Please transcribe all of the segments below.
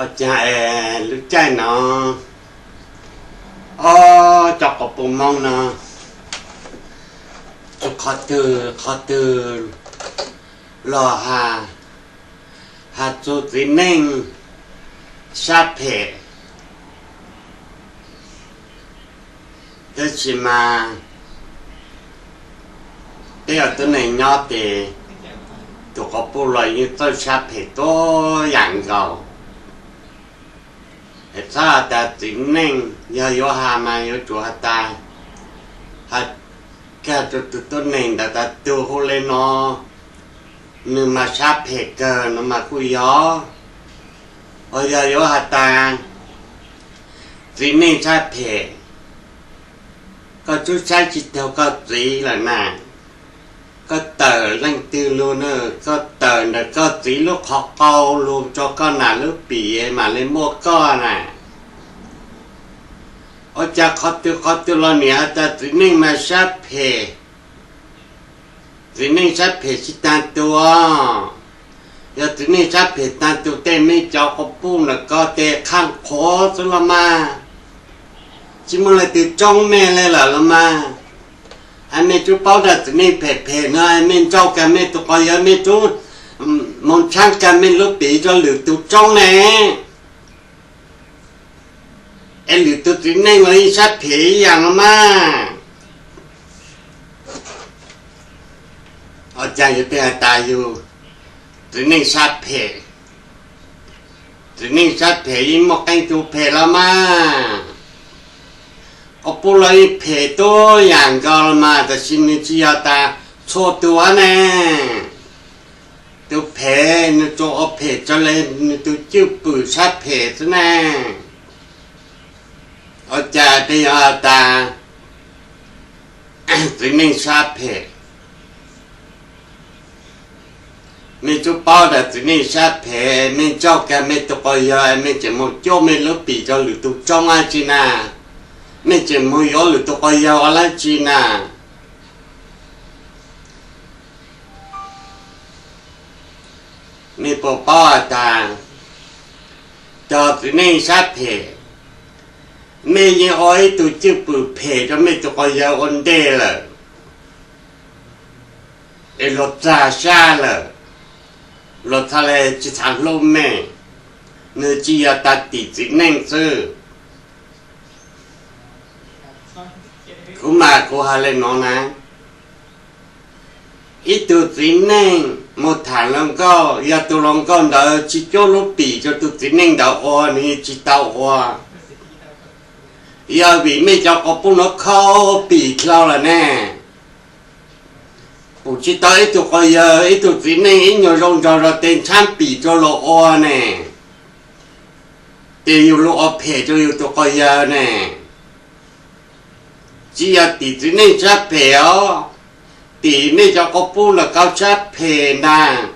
Ua cas es lub caij no ob cov quas puj Hmoob no tsuas qhov twg qhov twg los has, has txug txiv neej sab phem. Tab sis mas peb ua tuab neeg nyob ces tus quas puj los yeej txawj sab phem tuab yam nkaus. Es txhob has tas txiv neej, yog yuav has mas yuav tsum has tas, has kag rau tus tuab neeg ntawd tas tug hu le no, nws mas sab phem kawg no mas kuj yog. Ho yog yuav has tas txiv neej sab phem, koj tub saib tsis taus koj txiv lawm na, koj tawm leej twg lug na, koj tawm ntawm koj txiv lub qhov qau lug rau koj nam lub pim mam le muaj koj na. Ua cas qhov twg qhov twg los niam has tas txiv neej mas sab phem, txiv neej sab phem tsis taag tug. Yog txiv neej sab phem taag tug tej mej cov quas puj ntawm ko tes qhaaj qhuav xwb los mas, tsis muaj leej twg tsoob mej le lawm los mas. Es mej tub paub tas txiv neej phem phem no, mej nrauj kag mej tus quas yawg, mej tub moog tshaab kag mej lub pim rau lwm tug tsoob ne. Es lwm tug txiv neej los yeej sab phem ib yaam los mas. Ua cas yug peb has tas yug txiv neej sab phem? Txiv neej sab phem yeej muaj qee tug phem los mas. Quas puj los yeej phem tuab yaam nkaus los mas, tab sis nws tsis yog tas txhua tug hab ne. Tug phem nws tsuas ua phem raws le nws tug cwj pwm sab phem xwb ne. Ua cas peb yuav has tas txiv neej sab phem? Mej tub paub tas txiv neej sab phem, mej nrauj kag mej tug quas yawg, mej tseem moog cuab mej lub pim rau lwm tug tsoob dlaab tsi na? Mej tseem moog yuav lwm tug quas yawg ua dlaab tsi na? Mej puas paub has tas cov txiv neej sab phem, mej yeej ua ib tug cwj pwm phem rau mej tug quas yawg ua ntej lawm, es luag txag sab lawm, luag txhad le tsis txhad hlub mej, nws tsis yog tas tim txiv neej xwb. Kuv mas kuv has le nuav na, ib tug txiv neej moog tham hluas nkauj, yog tug hluas nkauj ntawd tsis cuab lub pim rau tug txiv neej ntawd ua, nws yeej tsis tau ua. Yog vim mej cov quas puj nuav khau pim dlhau lawm ne. Pum tsis tau ib tug quas yawg, ib tug txiv neej ib nyuag zoo nraug zog tes ntshaab pim rau luag ua ne, ces yug lug ua phem rau yug tug quas yawg ne. Tsis yog tim txiv neej sab phem os, tim mej cov quas puj lawm kau sab phem ntag.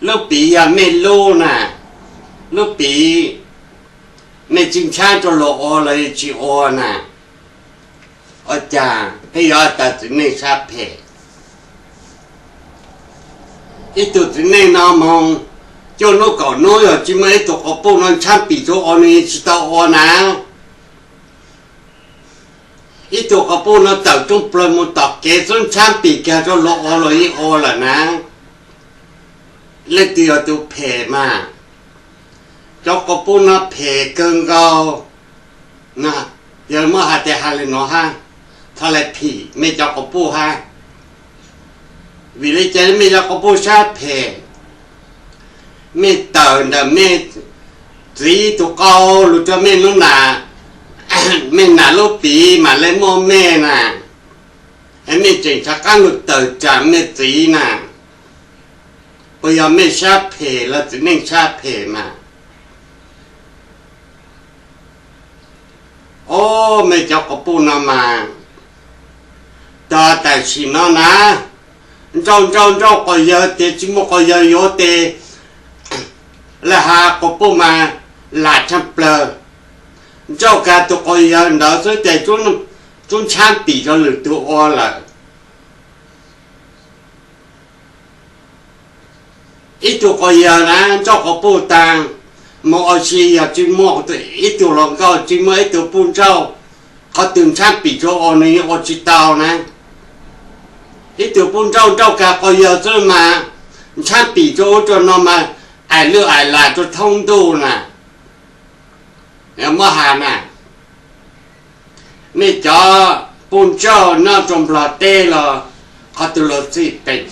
Lub pim yog mej lub na, lub pim mej tsis ntshaab rau luag ua los yeej tsis ua na. Ua cas peb yuav tas txiv neej sab phem? Ib tug txiv neej no moog cuaj nub kaum nub yog tsis muaj ib tug quas puj no ntshaab pim rau ua nws yeej tsis tau ua na. Ib tug quas puj no tawm rooj plawg moog tom kev xub ntshaab pim kag rau luag ua luag yeej ua lawm na. Leej twg yog tug phem mas? Cov quas puj no phem kawg nkaus. Yog muab has tes has le nuav hab, txhad le phim mej cov quas puj hab. Vim le caag mej cov quas puj sab phem? Mej tawm ntawm mej txiv tug qau lug rua mej lub nam, mej nam lub piv mam le muaj mej na. Es mej tseem rov qaab lug tawm tsam mej txiv na. Puas yog mej sab phem los txiv neej sab phem mas? Ob, mej cov quas puj no mas, tog tam sim no na, nrauj nrauj nrauj quas yawg tes tsis muaj quas yawg yuav tes, le has quas puj mas lam tshaaj plawg, nrauj kag tug quas yawg ntawd xwb tes tsub ntshaab pim rau lwm tug ua lawm. Ib tug quas yawg na nrauj quas puj taag, Mus ua si yog tsis muaj ib tug hluas nkauj, tsis muaj ib tug poj nrauj, qhov twg ntshab pim rau ua nws yeej ua tsis tau na. Ib tug poj nrauj nrauj kag quas yawg xwb mas ntshab pim rau ub rau no mas aim lwj aim lam rau thoob ntuj na. Muab has na, nej cov poj nrauj nyob rau Nplog teb los qhov twg los txij pem,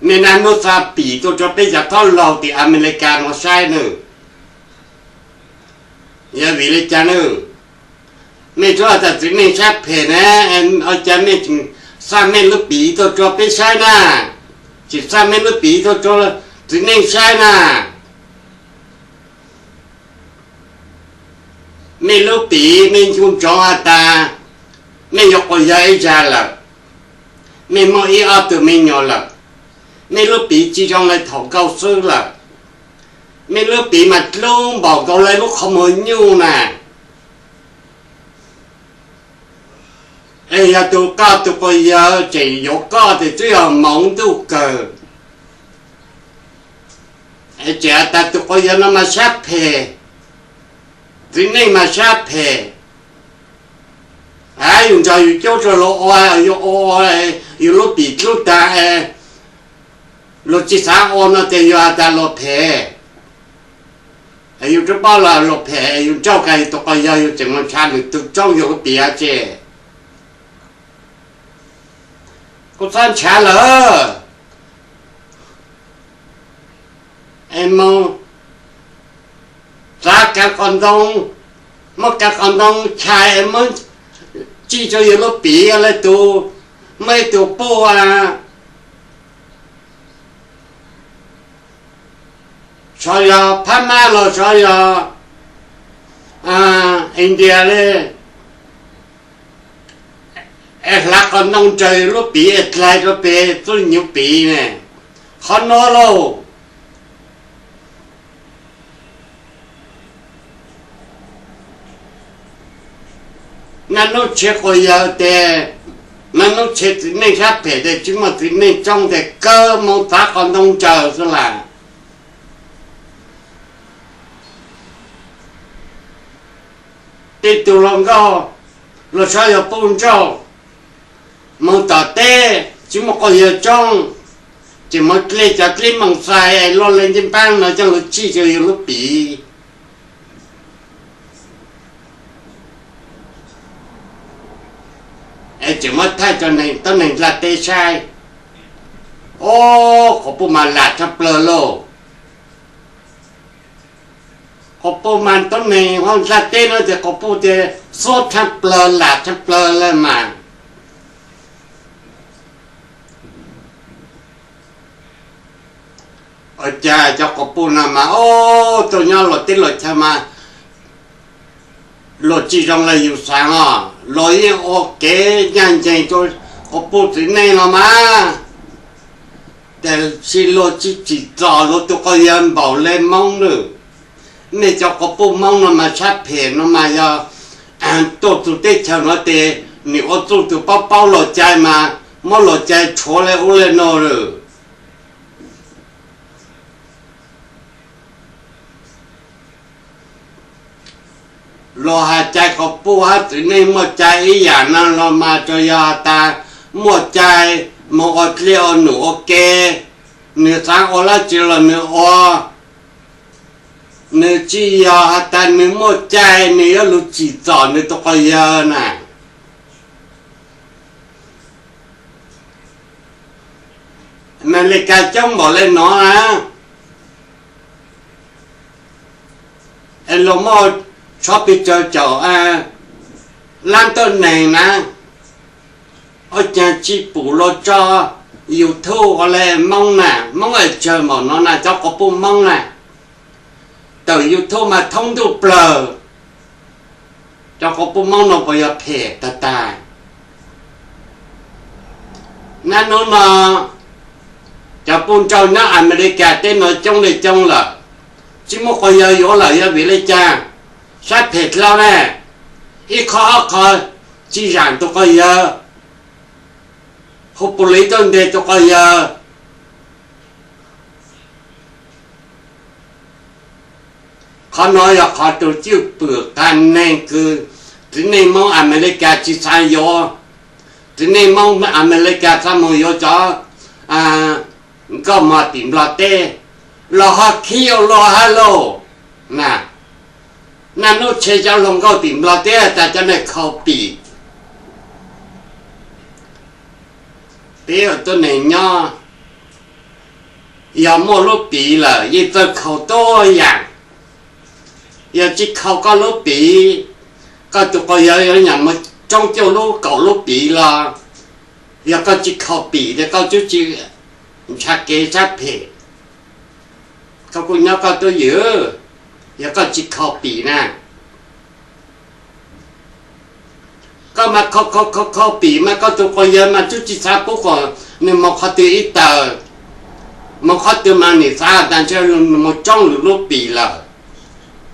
nej naj hnub xa pim tuaj rau peb cov thaub laug tim Amelikas no saib nawb. Yog vim li cas nawb? Nej tsuas tas txiv neej sab phem na, ua cas nej tseem xa nej lub pim tuaj rau peb saib na? Tseem xa nej lub pim tuaj rau txiv neej saib na? Nej lub pim nej ncu ntsoov has tas nej yuav quas yawg ib zag lawm, nej muaj ib ob tug me nyuam lawm, nej lub pim tsis zoo li thaum nkauj xwb lawm. Nej lub pim mas dlub npaum nkaus li lub qhov muag nyuj na. Es yog tus koj tus quas yawg tseem yuav koj ces twb yog hmoov ntuj kawg. Es tseem has tas tus quas yawg no mas sab phem, txiv neej mas sab phem. Yus nrog yus cub rau luag ua, yus ua ua, yus lub pim dlub tag es luag tsis xav ua no ces yus has tas luag phem. Yus twb paub los luag phem, yus nrauj kag yus tus quas yawg, yus tseem mus ntshav nws tus tsoob yus lub pim tse. Kuv txhob ntshav lawm. Es mus txav kav qos ntoo, muab kav qos ntoo chais es muab tsij rau yus lub pim li tus, muaj ib tug puj xyov yog Phab Mab los xyov yog India li, es hlav qos ntoo raws lub pim es dlaig rau pem txuj nyuv pim ne. Qhov no lauj, naj nub tshe quas yawg tes, naj nub tshe txiv neej sab phem tes tsis muaj txiv neej tsoob tes kawg mus txav qos ntoo raws xwb las. Tej tug hluas nkauj los xyov yog poj nrauj mus tom teb tsis muaj quas yawg tsoob, ces mus dle cov dlib moos xais es luaj li ncej npaab no coj lug tsij rau yus lub pim. Es tseem muab thaij rau tuab neeg nplaj teb saib. Ob, quas puj mas lam tshaj plawg lauj. Quas puj mas tuab neeg hauv nplaj teb no ces quas puj tias xuab tshaj plawg lam tshaj plawg lawm mas. Ua cas cov quas puj no mas ob, tuaj nyob luag teb luag chaw mas luag tsis zoo li yus xaav os, luag yeej ua kev ncaj ncees rua quas puj txiv neej los mas, tab sis luag tsis tsim txom luag tus quas yawg npaum li Moob nawb. Nej cov quas puj Moob no mas sab phem no mas yog tuaj txug teb chaws no tes nim ua txuj tug paub paub luag cai mas muab luag cai rhuav li ub li no lawm. Luag has cai quas puj hab txiv neej muaj cai ib yam no los mas tsuas yog has tas muaj cai moog ua dlej ua num ua ke, nwg xaav ua dlaab tsi los nwg ua. Nwg tsis yog has tas nwg muaj cai nwg yuav lug tsim txom nwg tus quas yawg na. Amelikas coob npaum le nuav na, es luag muaj tshuav pes tsawg caum laab tuab neeg na, ua caag tsis pum luag tso YouTube ua le Moob na, Moob es tsawg npaum no na, cov quas puj Moob na, tawm YouTube mas thoob ntuj plawg. Cov quas puj Moob no puas yog phem tag tag? Nab nub no cov puj nrauj nyob Amelikas teb no coob le coob lawm, tsis muaj quas yawg yuav lawm, yog vim le caag? Sab phem dlhau ne, ib qho ob qho tsis zaam tus quas yawg, hu pus lis tuaj nteg tus quas yawg. Qhov no yog qhov rau cwj pwm qhov neeg kws txiv neej Moob Amelikas tsi xaav yuav, txiv neej Moob Amelikas xaav moog yuav cov nkauj mog tim Nplog teb los ho khib ua luaj hab lauj. Na, naj nub tshe cov hluas nkauj tim Nplog teb tas cov neeg khau pim. Peb ua tuab neeg nyob, yog muaj lub pim lawm yeej txawj khau tuab yaam. Yog tsi khau koj lub pim, koj tug quas yawg yuav nyam moog tsoob cuaj lub kaum lub pim los, yog koj tsi khau pim tes koj tub tsi ntshaw kev sab phem. Koj kuj nyob koj tuab ywm, yog koj tsi khau pim na. Koj mas khau khau khau khau pim mas koj tug quas yawg mas tub tsi xaav pub kom nwg moog qhov twg ib tawm, moog qhov twg mas nwg xaav tas ntshe nwg moog tsoob lwm lub pim lawm.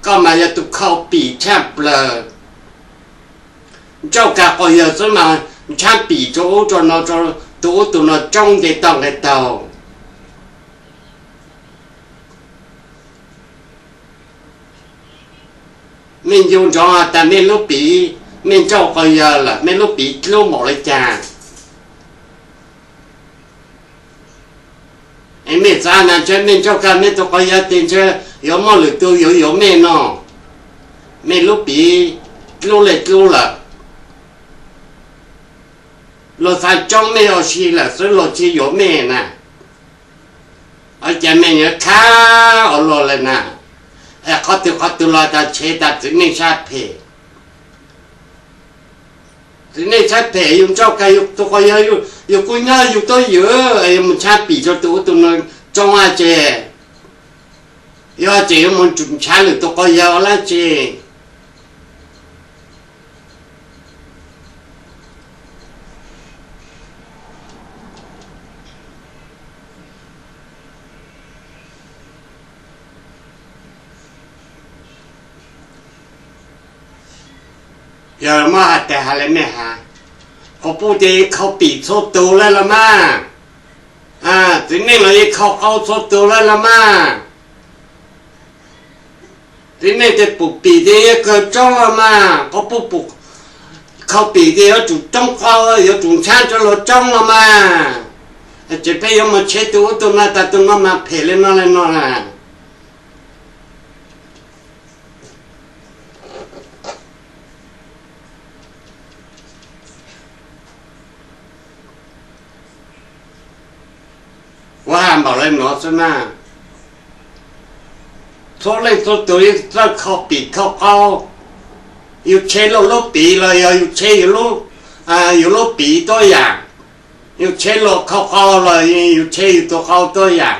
Koj mas yog tug khau pim tshaj plawg. Ntsauj kag quas yawg xwb mas ntshaw pim rua ub rua no, rua tug ub tug no tsoob nte toj nqe taug. Mej ncu ntsoov tas mej lub pim, mej ntsauj quas yawg lawm mej lub pim dlub npaum le caag. Es mej xaav tas ntshe mej ntsauj kag mej tug quas yawg tes ntshe yuav muaj lwm tug yuav yuav mej no, mej lub pim dlub le dlub lawm. Luag xaav tsoob mej ua si lawm xwb luag tsi yuav mej na. Ua cas mej yuav khab ua luaj le na. Es qhov twg qhov twg los tas tshev tas txiv neej sab phem. Txiv neej sab phem yug ntsauj kag yug tug quas yawg, yug kuj nyob yug tuab ywm, yug moog ntshaw pim rua tug ub tug no tsoob a tse, yog tseem yuav moog ntshaw lwm tug quas yawg ua dlaab tsi. Yog muab has tas has le mej has, quas puj tes yeej khau pim txhua tug le los mas. Txiv neej los yeej khau qau txhua tug le los mas. Txiv neej tes pum pim tes yeej kawg tsoob los mas, quas puj pum khau pim tes yuav tsum tsoob qau, yuav tsum ntshaw rua luag tsoob los mas. Tseem pheej yuav moog tshev tug ub tug no tas tug no mas phem le no le no na. Kuv has npaum le nuav xwb na. Txhua leej txhua tug yeej txawj khau pim khau qau. Yug tshev luag lub pim los yog yug tshev yug lub pim tuab yaam. Yug tshev luag khau qau los yug tshev yug tug qau tuab yaam.